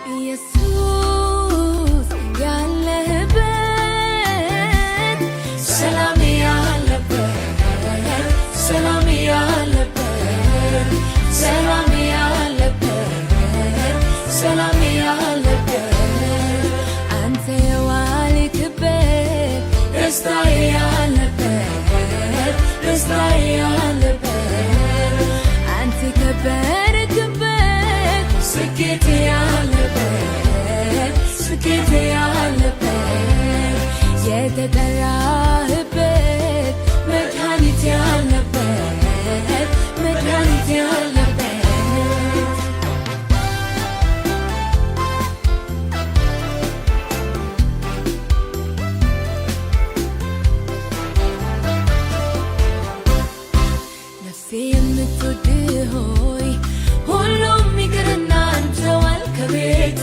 ኢየሱስ ያለህበት፣ ሰላም ያለበት፣ ሰላም ያለበት፣ ሰላም ያለበት፣ ሰላም ያለበት፣ አንተ የዋልክበት፣ ደስታ ያለበት፣ ደስታ ያለበት፣ አንተ የከበርክበት፣ ስኬት ያለበት፣ ስኬት ያለበት፣ የተጠራህበት፣ መድኃኒት ያለበት፣ መድኃኒት ያለበት። ነፍሴ የምትወድህ ሆይ፣ ሁሉም ይቅርና አንተ ዋል ከቤቴ።